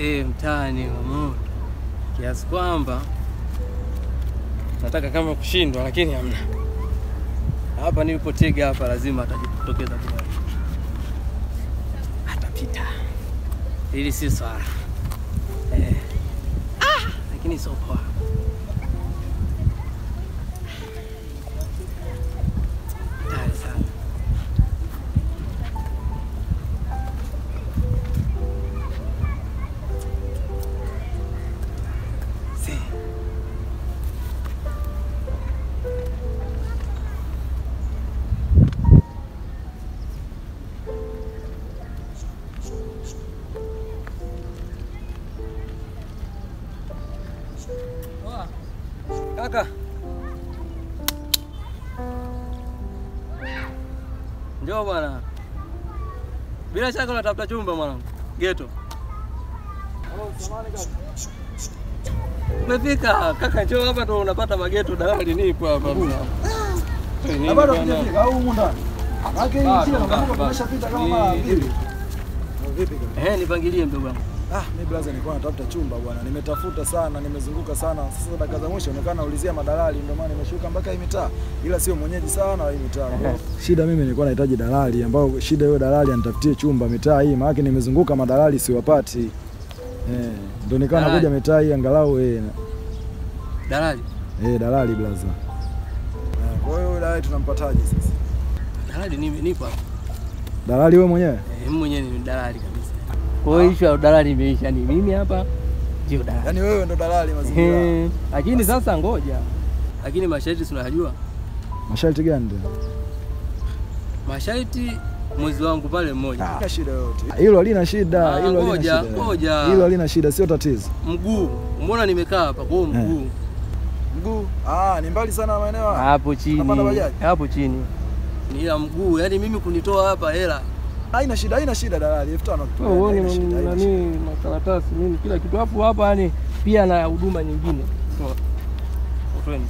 See, mtani wa moto. Kiasi kwamba nataka kama kushindwa lakini hamna. Hapa nilipotega hapa lazima atajitokeza bwana. Atapita. Hili si swala. Lakini sio poa. Tayari sana. Si. Kaka. Njoo bwana. Bila shaka unatafuta chumba mwanangu. Ghetto. Umefika kaka, njoo hapa ndo unapata mageto. Dalali nipo hapa. Na bado hujafika au humu ndani? Maana hii njia nakumbuka tumeshapita kama mara mbili. Vipi kaka? Nipangilie mdogo wangu. Mimi brother nilikuwa natafuta chumba bwana. Nimetafuta sana, nimezunguka sana. Sasa dakika za mwisho nikawa naulizia madalali, ndio maana nimeshuka mpaka hii mitaa. Ila sio mwenyeji sana wa hii mitaa. Shida mimi nilikuwa nahitaji dalali ambao shida hiyo dalali anitafutie chumba mitaa hii, maana nimezunguka madalali siwapati. Ndio nikawa nakuja mitaa hii angalau Dalali. Dalali brother. Kwa hiyo dalali tunampataje sasa? Dalali nipo hapa. Dalali wewe mwenyewe? Mimi mwenyewe ni dalali kabisa. Kwa hiyo issue ya dalali imeisha, ni mimi hapa ndio dalali. Yaani wewe ndo dalali mazingira. Lakini sasa ngoja. Lakini masharti tunayajua. Masharti gani ndio? Masharti mwezi wangu pale mmoja. Hakuna shida yoyote. Hilo halina shida, hilo halina shida. Ngoja. Hilo halina shida, sio tatizo. Mguu. Umeona nimekaa hapa kwa mguu. Mguu? Ni mbali sana maeneo haya. Hapo chini. Hapo chini. Ni ila mguu, yaani mimi kunitoa hapa hela. Haina shida, haina shida dalali, 5000 tu. Wewe uone nani makaratasi nini kila kitu hapo hapa, yani pia na huduma nyingine. So twende.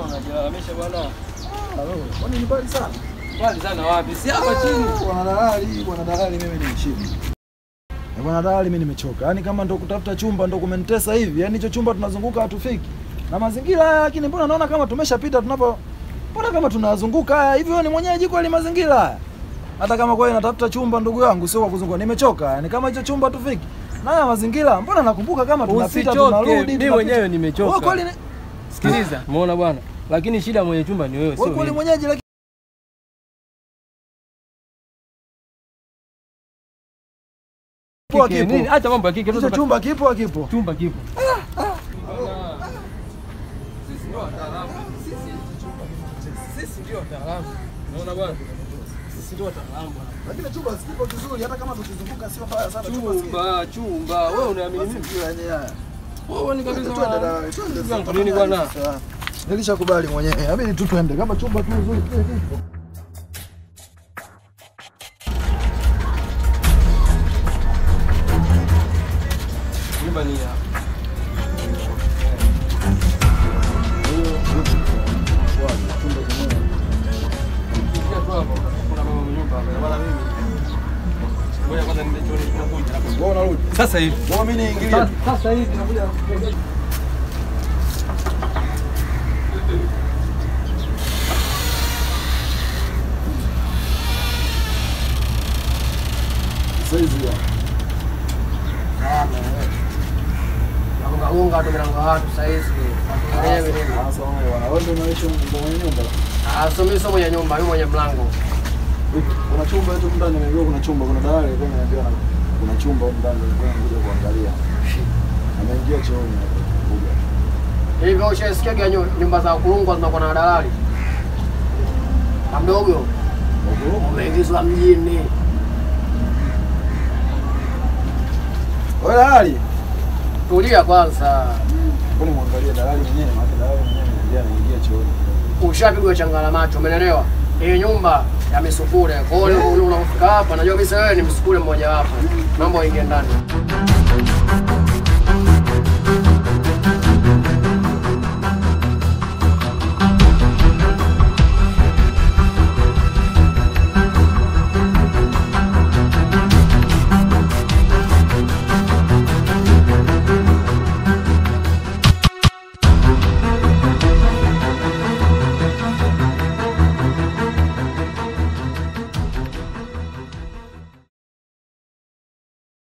Unajilalamisha bwana. Kwani ni mbali sana? Mbali sana wapi? Si hapa chini. Bwana dalali mimi ni chini. Bwana dalali mimi nimechoka. Yaani kama ndo kutafuta chumba ndo kumenitesa hivi. Yaani hicho chumba tunazunguka hatufiki. Na mazingira haya lakini mbona naona kama tumeshapita tunapo. Mbona kama tunazunguka haya hivi wewe ni mwenyeji kweli mazingira haya? Hata kama kweli natafuta chumba ndugu yangu sio kwa kuzunguka. Nimechoka. Ni kama hicho chumba tufiki. Na haya mazingira mbona nakumbuka kama tunapita tunarudi. Mimi mwenyewe nimechoka. Wewe kweli sikiliza, umeona bwana? Lakini shida mwenye chumba ni wewe sio mimi. Wewe kweli mwenyeji lakini nini? Acha mambo ya kike. Hicho chumba kipo hakipo? Chumba kipo. Sisi ndio wataalamu. Sisi ndio wataalamu. Unaona bwana? Sisi ndio wataalamu bwana. Lakini chumba sikipo kizuri hata kama tukizunguka sio mbaya sana. Chumba, chumba. Wewe unaamini mimi? Wewe ni kabisa. Twende nini bwana? Nilishakubali mwenyewe. Inabidi tu twende kama chumba kizuri kipo. Nyumba ni hapa. Kuna mama nyumba hapa. Bwana mimi. Ngoja kwanza niende chooni tunakuja. Wewe unarudi? Sasa hivi. Wewe mimi niingilie. Sasa hivi nakuja. Sasa hivi. Unga tu milango watu sasa hizi. Wewe nini? Sasa wewe bwana, wewe ndio unaishi mwenye nyumba? Ah, sio mimi sio mwenye nyumba, mimi mwenye mlango. Kuna chumba hicho ndani nimeambiwa kuna chumba, kuna dalali alikuwa ananiambia kuna chumba huko ndani nilikuwa nakuja kuangalia. Ameingia chooni hapo kuja. Hivyo ushasikia nyumba za kulungwa zinakuwa na dalali? Na mdogo. Umeingizwa mjini. Wewe dalali? Tulia kwanza. Mbona muangalie dalali mwenyewe, maana dalali mwenyewe ndiye anaingia chooni. Ushapigwa changala macho, umeelewa? Hii nyumba ya misukule. Kwa hiyo unapofika hapa najua kabisa wewe ni msukule mmoja wapo. Mambo yaingie ndani.